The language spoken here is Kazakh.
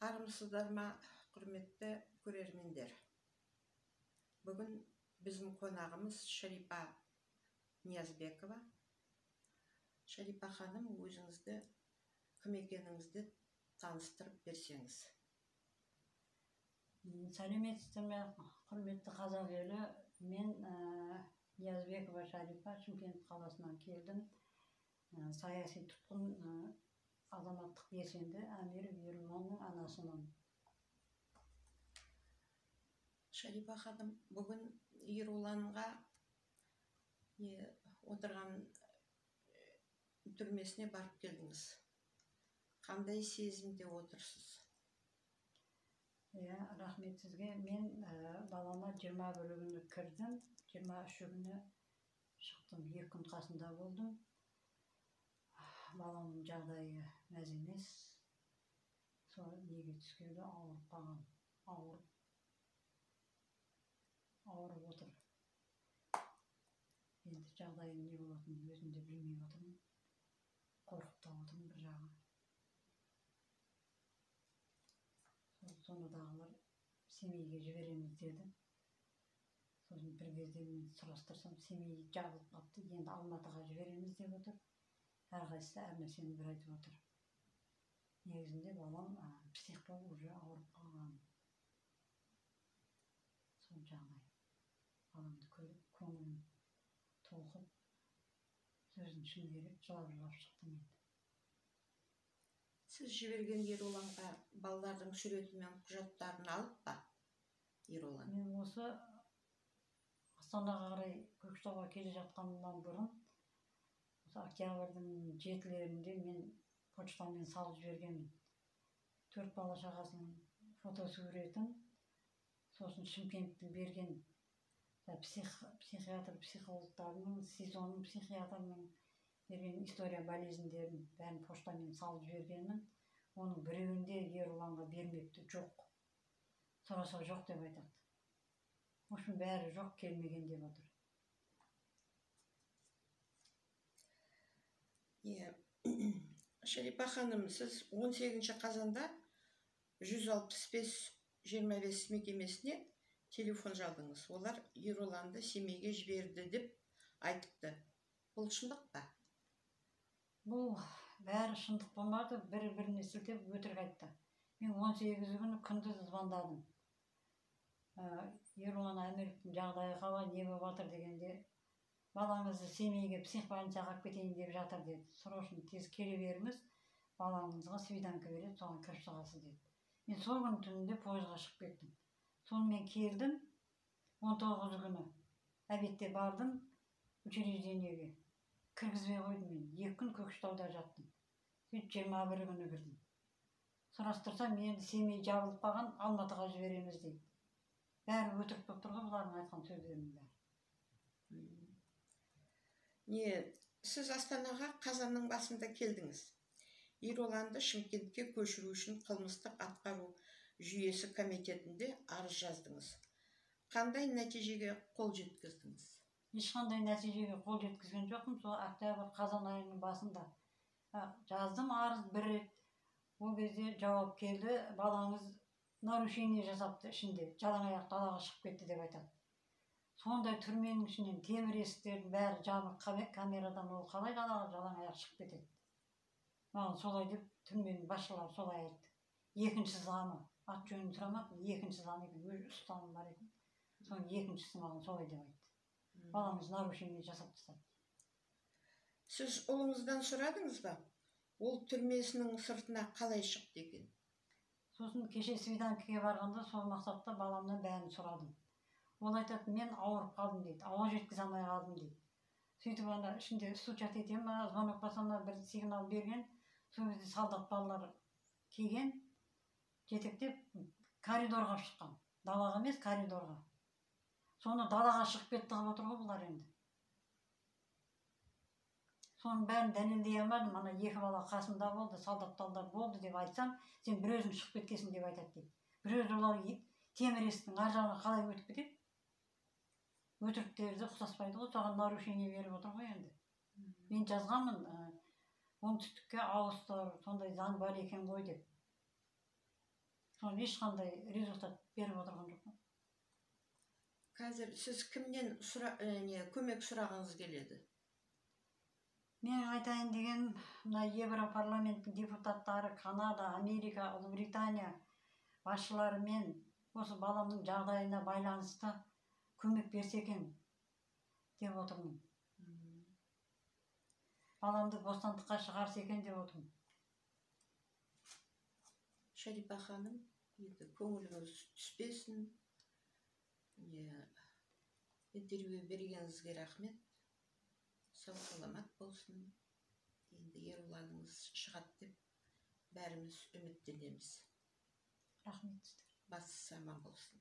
Армысыздар ма, құрметті көрермендер? Бүгін біздің қонағымыз Шарипа Ниязбекова. Шарипа ханым, өзіңізді, кім екеніңізді таныстырып берсеңіз. Сәлеметсіздер ме, құрметті қазақ елі. Мен Ниязбекова Шарипа, Шымкент қаласынан келдім. Саяси тұтқын, азаматтық белсенді Әміров Ерұланның анасымын. Шарипа ханым, бүгін Ерұланға отырған түрмесіне барып келдіңіз. Қандай сезімде отырсыз? Иә, рахмет сізге. Мен балама 21 күні кірдім, 23 күні шықтым. 2 күн қасында болдым. Баламның жағдайы мәз емес. Сол неге түскелі ауырып қалған, ауырып отыр. Енді жағдайым не болатынын өзім де білмей отырмын. Қорқып та отырмын бір жағы. Сонадағылар Семейге жібереміз деді. Сосын бір кезде мен сұрастырсам, Семей жабылып қалыпты, енді Алматыға жібереміз деп отыр. Әрқайсысы әр нәрсені бір айтып отыр. Негізінде балам псих болып уже ауырып қалған. Сол жағдай. Баламды көріп, көңілім толқып, сөздің шыны керек, жылап-жылап шықтым енді. Сіз жіберген Ерұланға балалардың суреті мен құжаттарын алып па, Ерұлан? Мен осы Астанаға қарай Көкшетауға келе жатқанымнан бұрын, осы октябрьдің 7-лерінде мен почтамен салып жібергенмін. 4 бала шағасының фотосуретін, сосын Шымкенттің берген психиатр, психологтарының, СИЗО-ның психиатрының берген история болезньдерін бәрін поштамен салып жібергенмін. Оның біреуінде Ерұланға бермепті, жоқ. Сұраса жоқ деп айтады. В общем, бәрі жоқ, келмеген деп отыр. Шарипа ханым, сіз 18 қазанда 165-25 мекемесіне телефон шалдыңыз. Олар Ерұланды Семейге жіберді деп айтыпты. Бұл шындық па? Бұл бәрі шындық болмады, бір-біріне сілтеп өтірік айтты. Мен 18 күні күндіз звондадым. Ерұлан Әміровтің жағдайы қалай, не болып жатыр дегенде, балаңызды Семейге психбольницаға алып кетейін деп жатыр деді. Срочно тез келе беріңіз, балаңызға свиданка береді, соған кіріп шығасыз деді. Мен сол күні түнінде пойызға шығып кеттім. Сонымен келдім, 19 күні обедте бардым учреждениеге. Кіргізбей қойдым мен. 2 күн Көкшетауда жаттым. Сөйтіп 21 күні кірдім. Сұрастырсам, енді Семей жабылып қалған, Алматыға жібереміз дейді. Бәрі өтірік болып тұр ғой бұлардың айтқан сөздерінің бәрі. Сіз Астанаға қазанның басында келдіңіз. Ерұланды Шымкентке көшіру үшін қылмыстық атқару жүйесі комитетінде арыз жаздыңыз. Қандай нәтижеге қол жеткіздіңіз? Ешқандай нәтижеге қол жеткізген жоқпын. Сол октябрь, қазан айының басында жаздым арыз бір рет. Ол кезде жауап келді, балаңыз нарушение жасапты ішінде, жалаң аяқ далаға шығып кетті деп айтады. Сондай түрменің ішінен темір есіктердің бәрі жабық, камерадан ол қалай далаға жалаң аяқ шығып кетеді? Маған солай деп түрменің басшылары солай айтты. Екінші замы, ат жөнін сұрамаппын, екінші зам екен, өз ұстаным бар екен. Соның екіншісі маған солай деп айтты. Балаңыз нарушение жасап тастады. Сіз ұлыңыздан сұрадыңыз ба? Ол түрмесінің сыртына қалай шықты екен? Сосын кеше свиданкаға барғанда сол мақсатта баламнан бәрін сұрадым. Ол айтады, мен ауырып қалдым дейді, ауа жеткізе алмай қалдым дейді. Сөйтіп ана ішінде стучать ете ма, звонок баса ма, бір сигнал берген. Сол кезде солдат балалар келген, жетектеп коридорға шыққан. Далаға емес, коридорға. Соны далаға шығып кетті қылып отыр ғой бұлар енді. Соның бәрін дәлелдей алмадым. Ана 2 бала қасымда болды, солдат балалар болды деп айтсам, сен бір өзің шығып кеткенсің деп айтады дейді. Бір өзі олар темір есіктің ар жағына қалай өтіп кетеді? Өтіріктерді ұқсаспайды ғой, соған нарушение беріп отыр ғой енді. Мен жазғанмын, оңтүстікке ауыстыр, сондай заң бар екен ғой деп. Соны ешқандай результат беріп отырған жоқ. Қазір сіз кімнен не, көмек сұрағыңыз келеді? Мен айтайын дегенім, мына Европарламенттің депутаттары, Канада, Америка, Ұлыбритания басшыларымен осы баламның жағдайына байланысты көмек берсе екен деп отырмын. Баламды бостандыққа шығарса екен деп отырмын. Шарипа ханым, енді көңіліңіз түспесін. Не, интервью бергеніңізге рахмет. Сау саламат болсын. Енді Ерұланыңыз шығады деп бәріміз үміттенеміз. Рахмет сіздерге. Бастысы аман болсын.